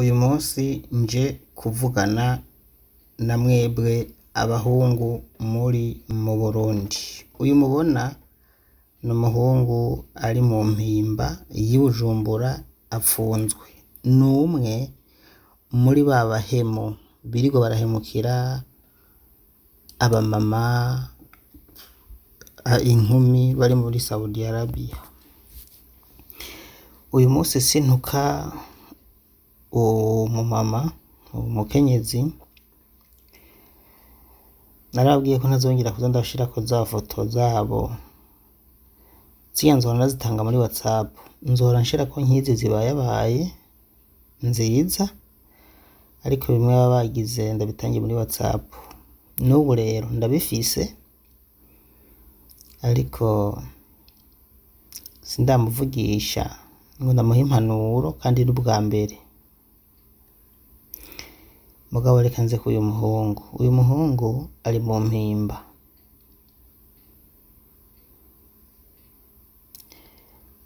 Uyu munsi nje kuvugana na mwebwe abahungu muri mu Burundi. Uyu mubona ni umuhungu ari mu mpimba y'i Bujumbura apfunzwe. Ni umwe muri ba bahemu birirwa barahemukira abamama, inkumi bari muri Saudi Arabia. Uyu munsi sintuka umumama, umukenyezi, narababwiye ko ntazongera kuza ndashirako za foto zabo, zirya nzohora ndazitanga muri WhatsApp, nzohora nshirako nkizi zibayabaye nziza, ariko bimwe baba bagize ndabitange muri WhatsApp. N'ubu rero ndabifise ariko sindamuvugisha ngo ndamuhe impanuro kandi n'ubwa mbere. Mugabo reka nze k'uyu muhungu. Uyu muhungu ari mu mpimba.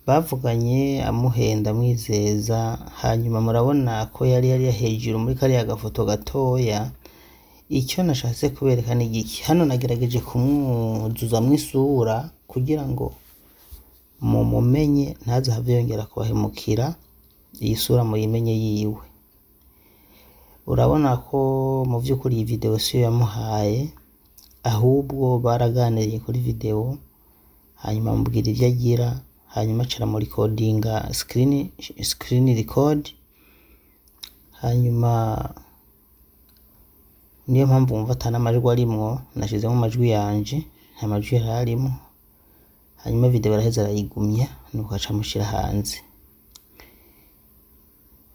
Bavuganye amuhenda amwizeza, hanyuma murabona ko yari yari hejuru muri kariya gafoto gatoya. Icyo nashatse kubereka ni igiki? Hano nagerageje kumwuzuzamwo isura kugira ngo mumumenye ntaze ahave yongera kubahemukira, iyi sura muyimenye yiwe. Urabona ko mu vy'ukuri iyi video siyo yamuhaye, ahubwo baraganiriye kuri video, hanyuma amubwira ivyo agira, hanyuma aca aramurikodinga screen record, hanyuma niyo mpamvu wumva ata n'amajwi arimwo, nashizemwo amajwi yanje, nta majwi yari arimwo, hanyuma video araheza arayigumya, nuko aca amushira hanze.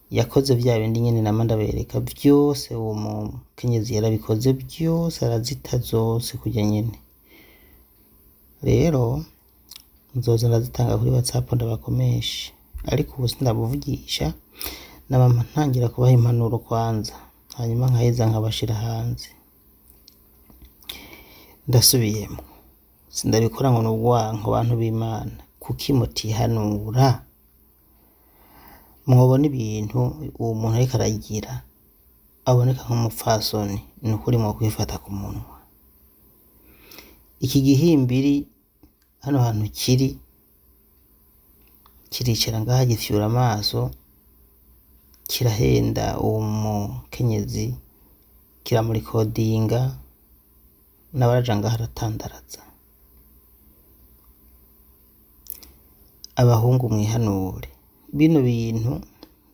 Yakoze vya bindi nyene nama ndabereka vyose, uwo mukenyezi yarabikoze vyose, arazita zose kurya nyene. Rero nzoza ndazitanga kuri WhatsApp ndabakomeshe, ariko ubu sindamuvugisha, naba ntangira kubaha impanuro kwanza, hanyuma nkaheza nkabashira hanze. Ndasubiyemwo, sindabikora ngo n'urwanko bantu b'Imana, kuki mutihanura? Mwobona ibintu uwo muntu ariko aragira, aboneka nk'umupfasoni, nukuri mwokwifata ku munwa. Iki gihimbiri hano hantu kiri, kiricara ngaha gifyura amaso, kirahenda uwo mukenyezi, kiramurikodinga, nawe araja ngaha aratandaraza. Abahungu mwihanure, bino bintu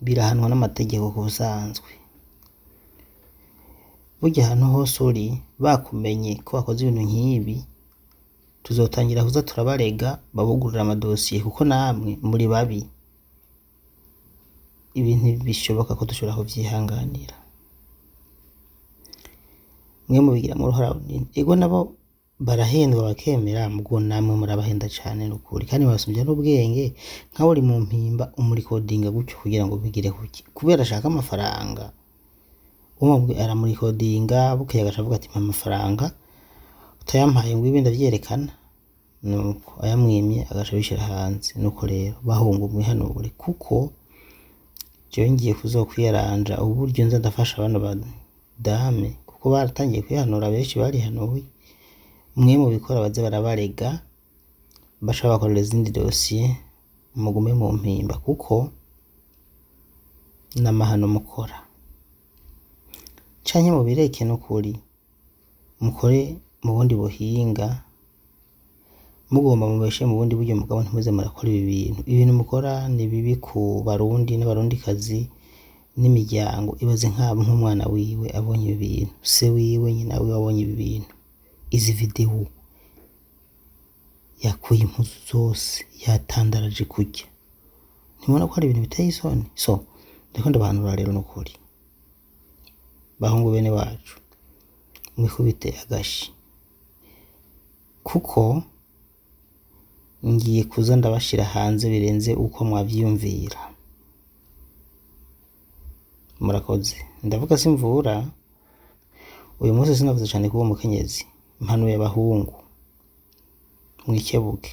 birahanwa n'amategeko ku busanzwe. Burya ahantu hose uri bakumenye ko wakoze ibintu nk'ibi, tuzotangira kuza turabarega babugurure amadosiye kuko namwe muri babi. Ibi ntibishoboka ko dushobora kuvyihanganira. Mwe mubigiramwo uruhara runini. Ego nabo barahendwa bakemera, mugo namwe murabahenda cane nukuri, kandi mubasumbya n'ubwenge. Nkawe uri mu mpimba umurikodinga gutyo kugira ngo bigire kuki? Kubera ashaka amafaranga. Umwe aramurikodinga bukeye agaca avuga ati mpa amafaranga, utayampaye ngo ibi ndavyerekana. Nuko ayamwimye agaca abishira hanze. Nuko rero bahungu mwihanure, kuko jewe ngiye kuzokwiyaranja uburyo nza ndafasha bano badame, kuko baratangiye kwihanura, benshi barihanuye. Mwe mubikora baze barabarega, baca babakorera izindi dosiye, mugume mu mpimba kuko n'amahano mukora. Canke mubireke nukuri, mukore mu bundi buhinga, mugomba mubeshe mu bundi buryo, mugabo ntimuze murakora ibi bintu. Ibintu mukora ni bibi ku barundi n'abarundikazi n'imiryango. Ibaze nk'umwana wiwe abonye ibi bintu, se wiwe, nyina wiwe abonye ibi bintu, izi video yakuye impuzu zose yatandaraje kurya. Ntimubona ko ari ibintu biteye isoni? So ndiko ndabahanura rero nukuri, bahungu bene wacu, mwikubite agashi, kuko ngiye kuza ndabashira hanze birenze uko mwavyiyumvira. Murakoze. Ndavuga simvura, uyu munsi sinavuze cane kuwo mukenyezi, mpanuye abahungu mwikebuke.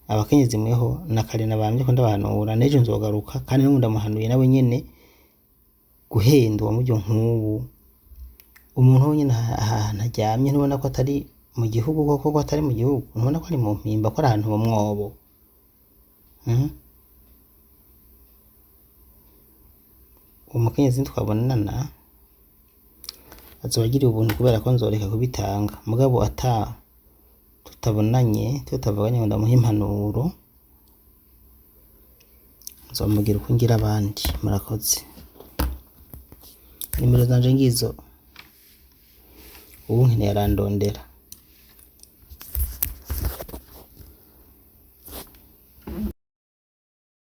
Abakenyezi mweho na kare nabamye ko ndabahanura, n'ejo nzogaruka kandi n'ubu ndamuhanuye nawe nyene. Guhendwa mu buryo nk'ubu, umuntu wenyene ahantu aryamye ntubona ko atari mu gihugu koko, ko atari mu gihugu, ntubona ko ari mu mpimba, ko ari ahantu mu mwobo. Umukenyezi nitwabonana azoba agiriye ubuntu kubera ko nzoreka kubitanga, mugabo ata tutabonanye, tutavuganye ngo ndamuhe impanuro, nzomugira uko ngira abandi. Murakoze. Nimero zanje ngizo, uwunkeneye arandondera.